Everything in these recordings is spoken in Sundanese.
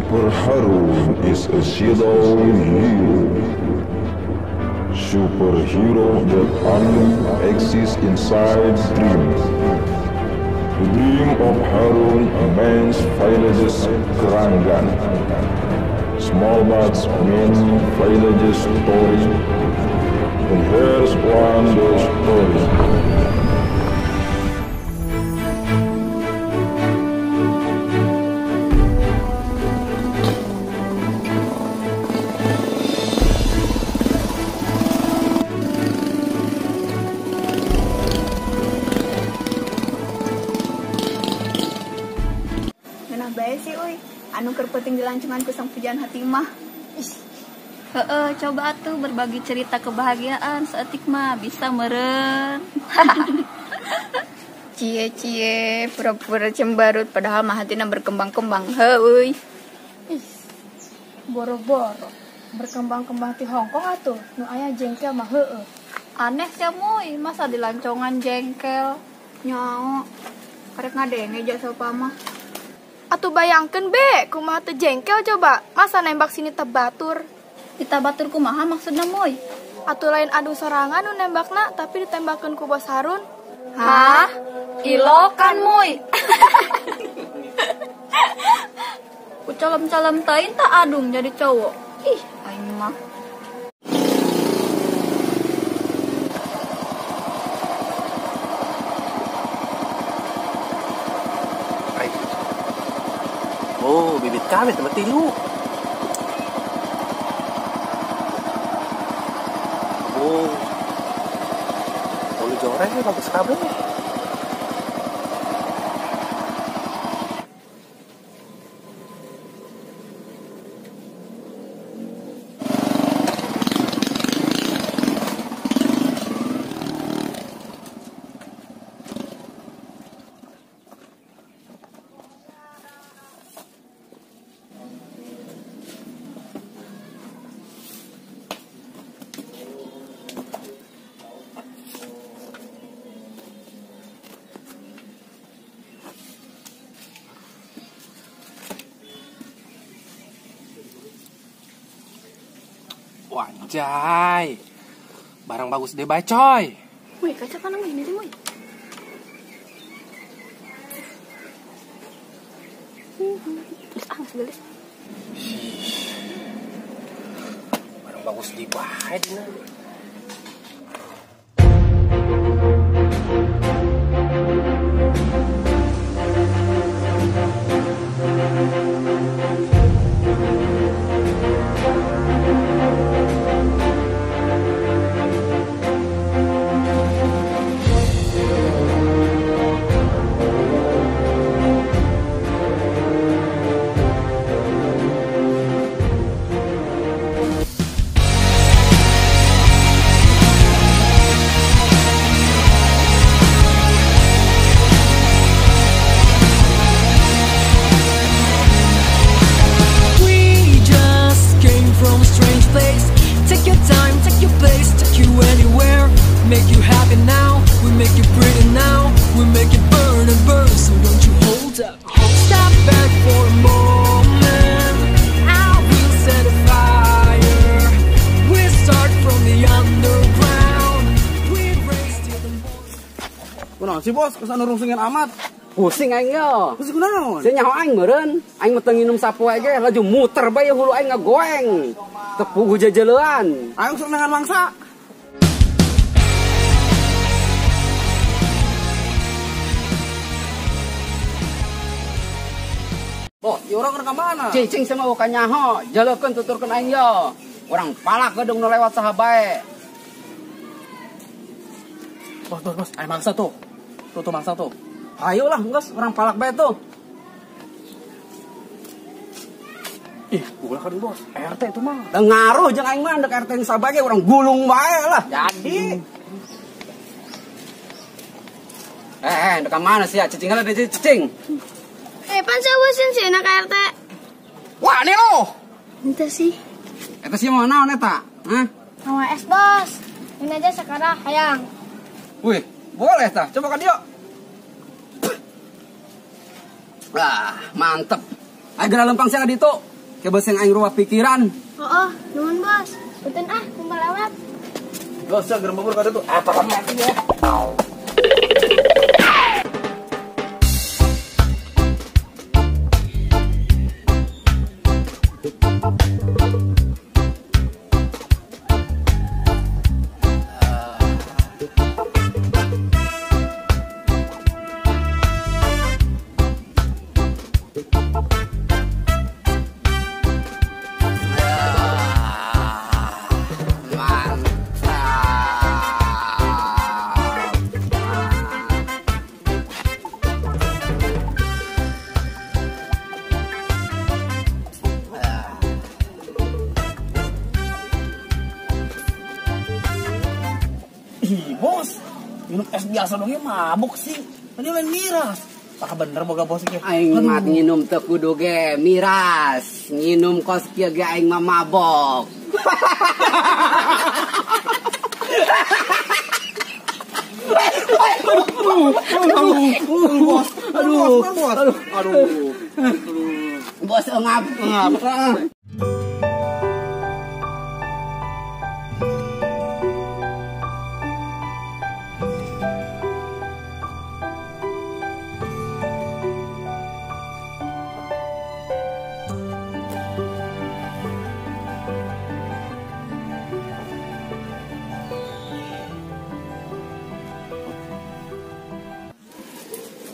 Super Harun is a shadow hero. Superhero that only exists inside dreams. The dream of Harun man's villages Keranggan. Small but many villages story. And here's one the story. Bae sih euy, anu keur penting dilancongan ku sang pujaan hati mah. Heeh, coba atuh berbagi cerita kebahagiaan saeutik mah bisa meureun. Cie cie, pura-pura cembarut padahal mah hatina berkembang-kembang heueuy. Ih, boro-boro berkembang-kembang ti Hongkong atuh, nu aya jengkel mah heueuh. Aneh sia moy, masa dilancongan jengkel. Nyaho, karek ngadenge jasa mah. Atuh bayangkeun be, kumaha teu jengkel coba, masa nembak sini tebatur. Ditabatur kumaha maksudna moy? Atuh lain adu sorangan nu nembakna, tapi ditembakeun ku bos Harun. Hah? Ilokan moy. Ku calem-calem teuing tak adung jadi cowok. Ih, aing mah. Oh, bibit kami tempat tilu. Oh, bolu joreng bagus kabeh. Wanjay, barang bagus deh bae coy. Wih, kaca panang ini sih, woi. Geus ah, geus geus. Barang bagus di bae dina. Take your time, take your place, take you anywhere. Make you happy now, we make you pretty now. We make it burn and burn, so don't you hold up. Stop back for a moment, I will set a fire. We start from the underground, we race till the morning. Kunaon sih bos, kesan nurungsingan amat. Pusing aing yo. Pusing kunaon? Sia nyaho aing meureun, aing mah teu nginum sapoe ge laju muter bae hulu aing ngagoeng. Tepugu jejelean. Aing sok nengan mangsa. Bos, ieu urang ka mana? Cicing sama bukan nyaho, jalekeun tuturkeun aing yo. Urang palak gedung nu lewat saha bae. Bos, bos, bos, aya mangsa tuh. Tuh, tuh mangsa tuh. Ayolah, geus urang palak bae tuh. Ih, ulah kan bos, RT itu mah. Teu ngaruh jeung aing mah ndek RT sabage urang gulung bae lah. Jadi. Ndek ka mana sih ya? Cicing heula deui cicing. Pan seueuseun sih na ka RT. Wah, ini lo. Henteu sih. Eta sih mau naon eta? Hah? Mawa es, Bos. Ini aja sekarang hayang. Wih, boleh tah. Coba ka dieu. Wah, mantep. Ayo geura lempang sia ka ditu. Ke beuseung aing ruah pikiran. Oh, nuhun bos. Punten ah, kumaha lewat. Gak usah gerem bubur kada tuh. Apa mati ya. Ih, bos, minum es biasa dongnya mabuk sih. Tadi lain miras. Apakah bener boga bos iki? Aing mah nginum teu kudu ge miras, nginum kos kieu ge aing mah mabok. Aduh, aduh, aduh, aduh. Bos engap, engap.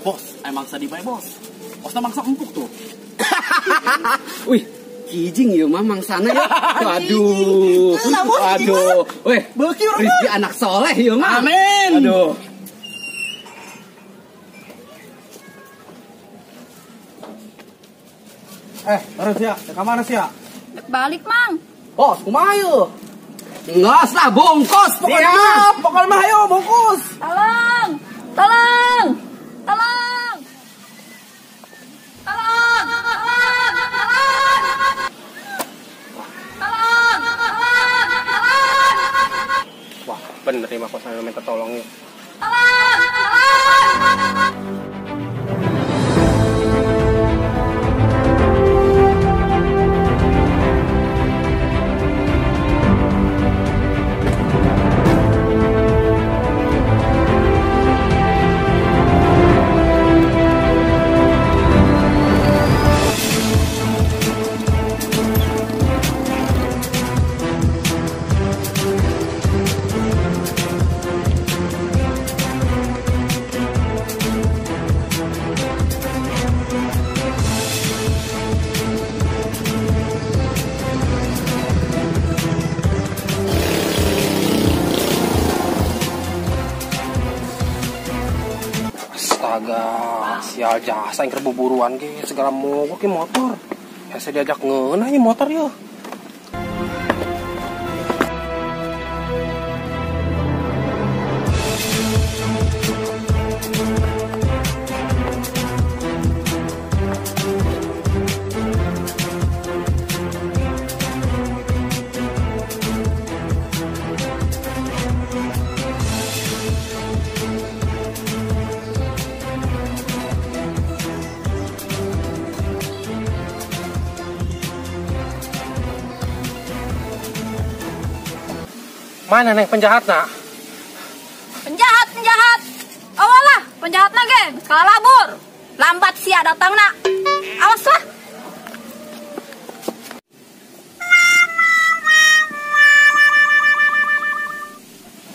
Bos, emang sedih bae bos. Bosna mangsa empuk tuh. Wih, kijing ieu mah mangsana ya. Aduh. Aduh. Weh, Rizky anak soleh ieu mah. Amin. Aduh. Terus ya, ke mana sih ya? Balik, Mang. Bos, kumaha ieu? Ngas lah, bungkus pokoknya mah. Pokoknya mah ayo bungkus. Tolong. Tolong. Tolong! Tolong! Tolong! Tolong! Wah, bener nih mah sampe minta tolongnya. Tolong! Tolong! Astaga, sial jasa yang kerbuburuan ge segala mogok ke motor. Ya saya diajak ngeunah nya motor yeuh. Mana neng penjahat nak? Penjahat, penjahat. Awalah, penjahat na ge, kalabur. Lambat sia datang nak. Awas lah.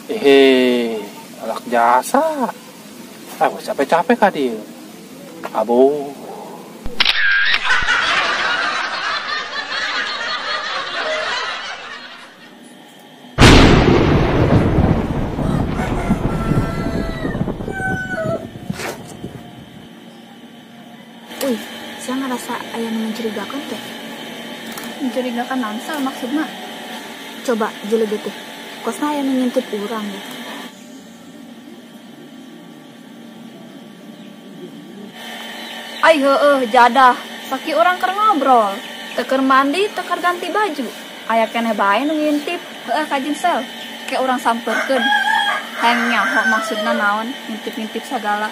Hehe, alak jasa. Aku capek-capek kadi. Abu. Wih, saya ngerasa ayah mencurigakan teh. Mencurigakan naon maksudnya? Coba jelek teh. Kosna aya ngintip urang ya. Ai heueuh jadah, saki urang keur ngobrol. Teu keur mandi, teu keur ganti baju. Aya keneh bae nu ngintip. Heueuh ka Jinsel. Ke urang sampeurkeun. Hayang nyaho maksudna naon ngintip-ngintip sagala.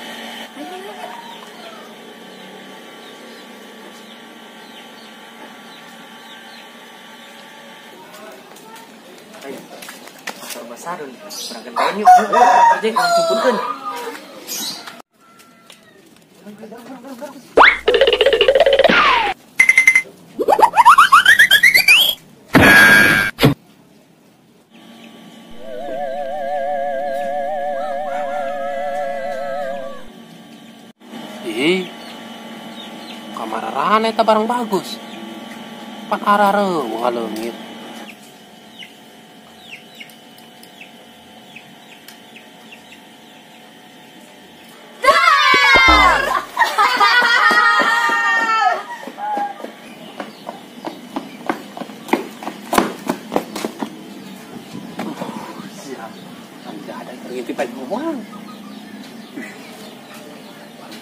Ayo. Motor Bos Harun. Urang gentean yuk. Aja urang sumputkeun. Ih, kamararana eta barang bagus. Pan arareuh ngaleungit. Siap, ada ngintip aja uang.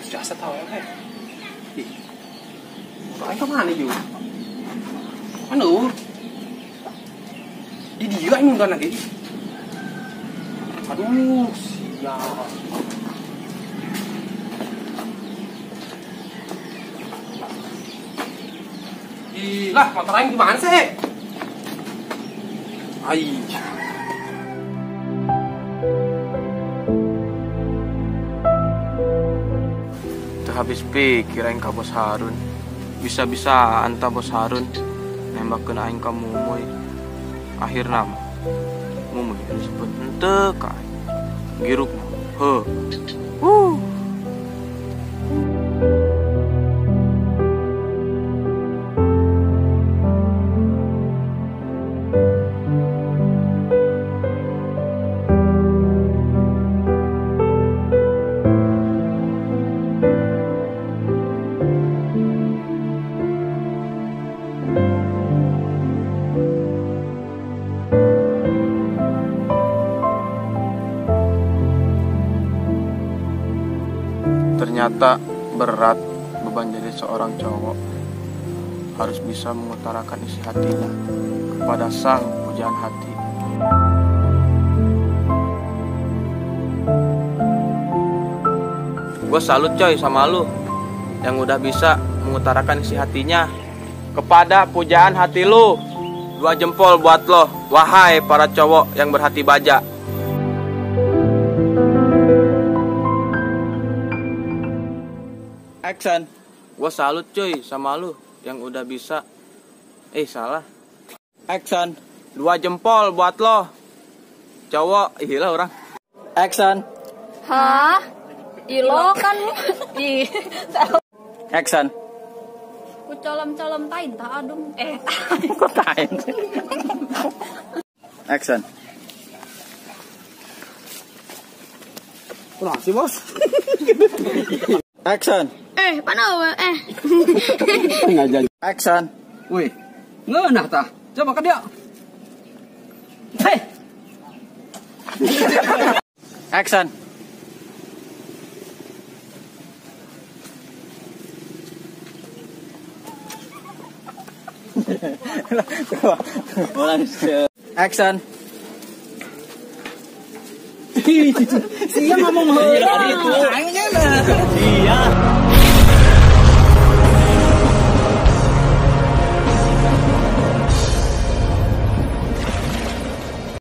Jasa tahu ya, ih, orangnya kemana juga? Anu, di dia ini udah lagi. Aduh, siap. Ih, lah, motor aing gimana sih? Ai. Habis pikir aing ka Bos Harun. Bisa-bisa anta Bos Harun nembakeun aing ka Mumuy. Akhirna mah Mumuy disebut henteu ka aing. Giruk mah heuh. Ternyata berat beban jadi seorang cowok. Harus bisa mengutarakan isi hatinya kepada sang pujaan hati. Gue salut coy sama lu yang udah bisa mengutarakan isi hatinya kepada pujaan hati lu. 2 jempol buat lo, wahai para cowok yang berhati baja. Action. Gue salut cuy sama lu yang udah bisa. Salah. Action. 2 jempol buat lo. Cowok, gila orang. Action. Hah? Ilo kan. Ih. Action. Ku colom-colom tain tak adung. Kok tain? Action. Kurang sih, Bos. Action. Mana Action. Wih, ngeunah tah. Coba ke dia. Hei. Action. Action. Sia ngomong heula. Iya.